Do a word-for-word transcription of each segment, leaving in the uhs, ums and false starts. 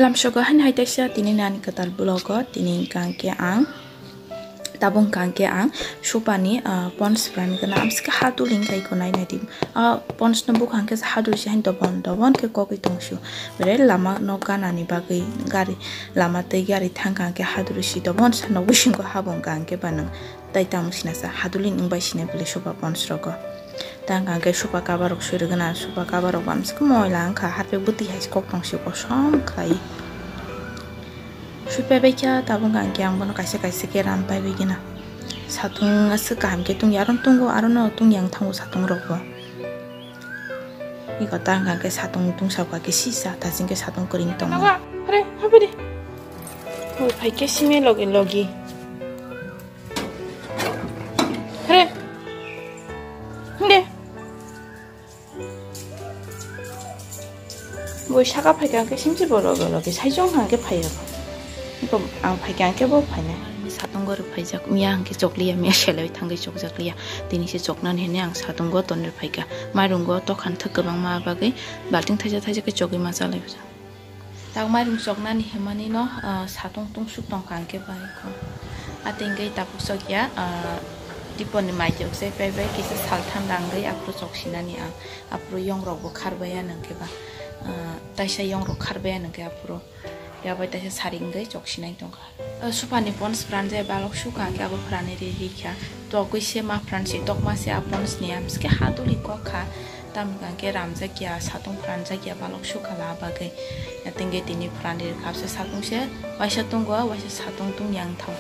Lamsogo hani hai taisa tini nani kwtal vlog o tini hwnkha hwnkhe ang tabuk hwnkha hwnkhe ang supani, ah, pons brani gana amsike ha duli hwnkha iko nai nai di. Ah, pons no bukha hwnkhe ha duli se hani dobon dobon khe kogwi tongsu. Bere lama nok ganani bagwi gari lama tei gari thangkha hwnkhe ha duli si dobon sa nok bisingo habong hwnkha hwnkhe banang. Tai tamo sinasa hadulin wngbai sinai bwlai sopa pons rogo. Tang kang khe sopa cover rok soi rwgwna, sopa cover rok bamswk moila wngkha, harpek bwtwi hai kok tong se kosom khlai. Sui paibai kha tabuk kang khe ang bono kaisa kaisa khe ram paibai gana. Satung aswk kaham khe tungya, aro tongo, aro no tungya wng thango satung rok bo. Iko tang kang khe satung tungsa kha khe sisa, thaching khe satung kwrwng tongo. Naga, hare, habidi. Hoi phai khe simi logi logi. Hre. Hinde. Boi saka phaikha hwnkhe simsi bo loge loge saijong hwnkhe phaiya bo. Iko ang phaikha hwnkhe bo phainai. Satung gori phaijak miya hwnkhe chokliya, miya selai thangwi chokjakliya. Tini se choknani hwnwi ang satung go tonwi phaikha. Mairung go tokhan thwk kwbangma bagwi balting thaisa thaisa khe chogwi ma chalai. Tak mairung choknani himani no, ah, satung tungsuk tongkha hwnkhe bai kho. Atengwi tabuk chokya, ah, diponi mai jokse paibai kisa saltham rangwi aphuru choksinani ang. Aphuru yongrok bo kharbaiya nangkhe ba, ah, taisa yongrok kharbaiya nangkhe aphuru. Yabai taisa sari wngwi choksinai tongkha. Ah, supani pons pranjai balok sukha hwnkhe abo phrani ri rikha. Tokwi se ma pransi tokma se a ponsni amsike ha duli kokha. Tamni hwnkhe ramjakya, satung pranjakya, balok sukha la bagwi. Tengke tini pranri rwkha, se satung se waisa tongo, waisa satung tungya wngthang.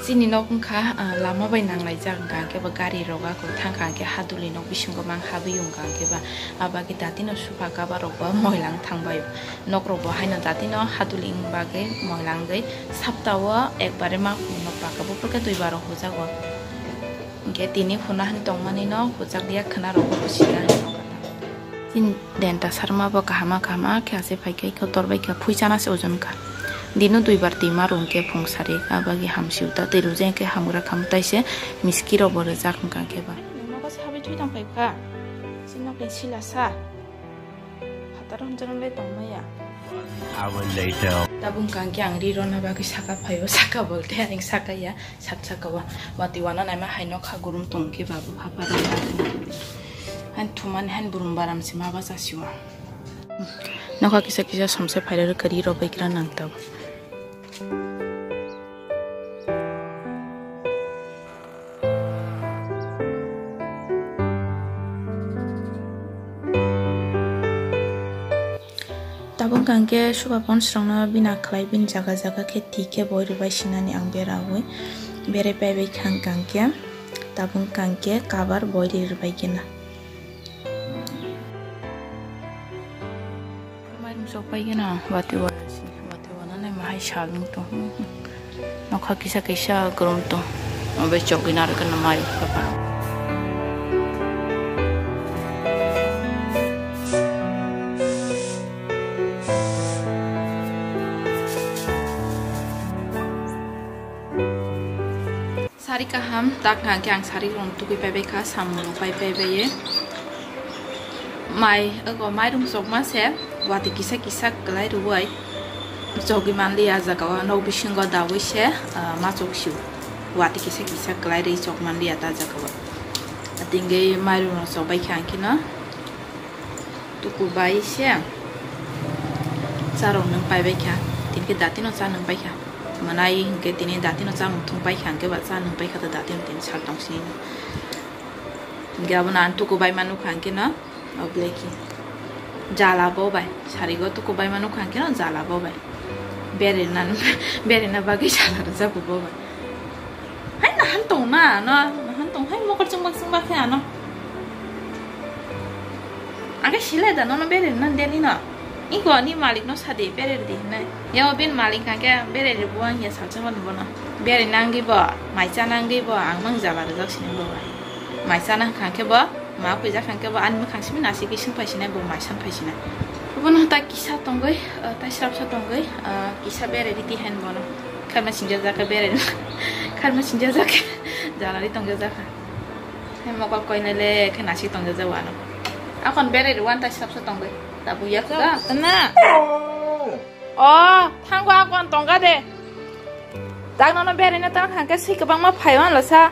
Chini nok wngkha, ah, lama bai nanglaijak, hwnkha hwnkhe bo gari rok ako thangkha, hwnkhe haduli nok bisingo mang habwi wngkha, hwnkhe ba abagwi datino sofa cover rok bo moila wngthang bai. Nok rok bo haino datino haduli wng bagwi moila wngwi saptao ekbare ma nok paka buphurkhe duibar rok hujago. Hwnkhe tini huna hani tongmani no hujak liya khwna rok bo sika. Chini denta sarma bo kahama kahama khe ase phaikhe kotor bai kha phui chana se ojon kha. Dino duibar tima rung khe phung sari abagwi hamsi uta twi rujak khe hamgra khamu taise miski rok bo rwjak hwnkha khe ba. Nogo sabi thui tang phai kha. Sino khe sila sa. Phatar hwnjak wngwi tongmaya. Hour later. Tabuk hwnkha hwnkhe ang ri rwna bagwi saka phaio, saka bo tei ang saka ya, sat saka o. Watwi wana naima hai nokha gurum tong khe babu hapar rwna. Han thumani han burum baram se ma bachasio. Nokha kisa kisa somse phairwi rwkha ri rw bai kra nang tabuk. Tabuk hwnkha hwnkhe suba ponsrokno bina khlai bini jaga jaga khe thik khe boi rwbai sinani ang beraui berai paibai kha hwnkha hwnkhe tabuk hwnkha hwnkhe kabar boi ri rwbai khe na. Mairum chokpai gana, watwi wana si, watwi wana nai mahai salung tong. Nokha kisa kisa grom tong. Obe chokgwi narwkna mai papa. Sari kaham, tak hwnkha khe ang sari rok tugui paibai kha, samung rok pai paibai ye. Mai, ogo mairum chokma se, watwi kisa kisa kwlai rwui chogwi manliya, ah jaga o nok bisingo daui se, ah, ma chok sio. Watwi kisa kisa kwlai rwi chok manliya ta jaga o. Tingwi mairum rok chokbai kha ang kheno. Tuku bai se charok nwng paibai kha, tini khe datino cha nwng pai kha. Mwnai hinkhe tini datino chamung thung pai kha, hinkhe ba cha nwng pai kha, datino tini sal tong sini. Hinkhe abono ang tuku bai ma nukha hinkhe no, o black hi jala bo bai, sarigo tuku bai ma nukha hinkhe no jala bo bai. Berena, berena bagwi jala rwjak bo bai. Hai nahan tong na, no, nahan tong, hai mokol chungbak chungbak khe ano. Ang khe silai da, nono bererina deli no. Iko ni malik no sadi berer di hinai. Yo bin malik ang khe bereri bo ang ya salsa mani bono. Bereri nangwi bo, mai cha nangwi bo, ang mang jala rwjak sini bo bai. Mai cha nang kha khe bo, ma khuijak kha khe bo, ani mwkhang simi nasi khe sing phai sinai bo, mai san phai sinai. Bono ta kisa tongwi, ah, ta srapsa tongwi, ah, kisa bereri di hen bono. Kharma singjak jakha bererina. Kharma singjak jakha. Jalari tongjak jakha. Hai mokol koinai le khe nasik tongjak jakha ano. Akon bereri wan ta srapsa tongwi. Tabu yak da. Na. O, thango agon tongga de. Dag nono beraina tang hangke swi kwbangma phai wan lasa.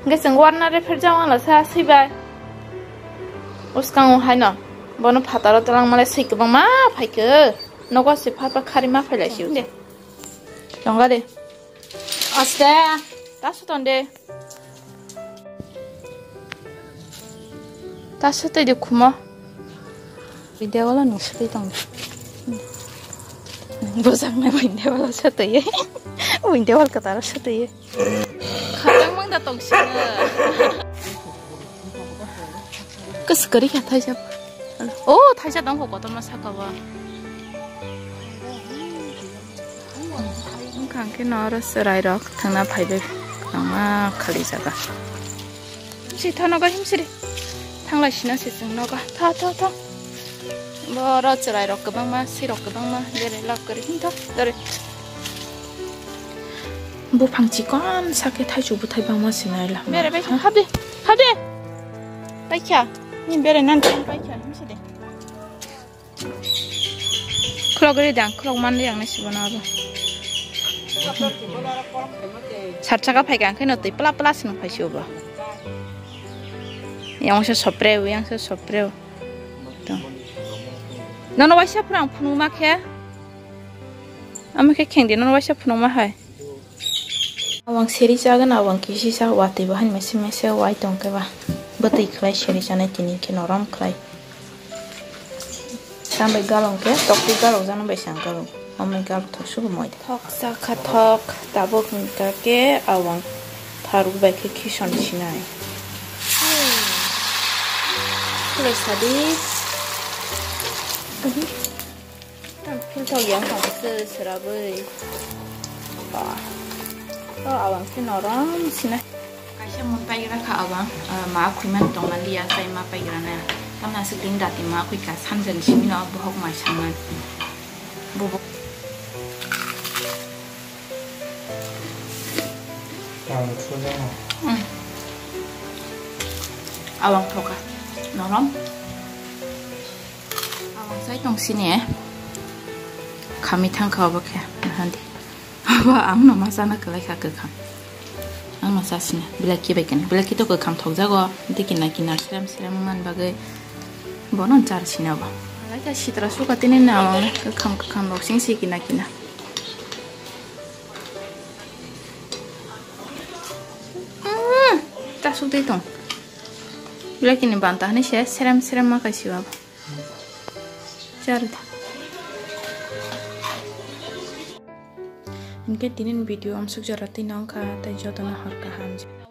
Hingke chwng warna refer jang wan lasa swi bai. Uskango haino. Bono phataro twlang male swi kwbangma phaikhe. Nogo se pha pha khari ma phai lai si de. Tongga de. Aste. Ta suton de. Ta sutoi de khuma. Window wala nung sutoi tong. Bojak nai window wala sutoi. Window wala kataro sutoi. Khatang mang da tong sini. Kwswk kwrwi kha thaisa. O, thaisa tong kho kotorma saka o. Wngkha hwnkhe no oro chwrairok thangna phaibai kwbangma khali jaga. Si tho nogo himsiri. Thanglai sina se chwng nogo. Tho, tho, tho. Bo oro chwrairok kwbangma, sirok kwbangma. Bere lak kwrwi him tho. Dore. Buphang chikon sakhe thaichuk bwthai bangma sinai la. Bere bai kha, habi, habi. Bai kha. Ni bere nan bai kha. Himsiri. Khulok ri dang, khulok man ri ang nai sibo na abo. Sat saka phai kha, ang khe no twi pla pla se nung phai si bo. Yang se sopre, yang se sopre. To. Nono waisa phuru ang phunuk ma khe. Amo khe kheng di, nono waisa phunuk ma hai. Awang seri chagan, awang kisi sa watwi bo hani mese mese wai tong khe ba. Bwtwi khlai seri chanai tini khe norom khlai. Sambai galong khe, tokti galok jano bai sang galok. Amai galok thok subo moi. Thok sakha thok, tabuk hwnkha khe awang tharuk bai khe khison sinai. Khulai sadi. Tam philthok yang kha se serabai. Ba. To awang se norom sina. Kaisa mun paigra kha awang, ah, ma khwi man tongma liya sai ma paigra na. Tamna se ding dati ma khwi ka sanjani simi no bohok mai sangan. Bobo. Ang thujana. Hmm. Awang thoka. Norom. Awang sai tong sini. Khami thang kha obo khe. Handi. Abo ang no ma sana kwlai kha kwkham. Ang no sa sini. Bilaki bai kani. Bilaki to kwkham thok jago. Tei kina kina srem srem man bagwi. Bono char sini abo. Alai kha sitra suka tini na awang kwkham kwkham rok sing si kina kina. Mm, tasuk twi tong. Belai kini banta hwnwi se serem serem ma kaisi ba. Char. Hinkhe tinin video amsuk jora twi nong kha, tei jotono hor kaham.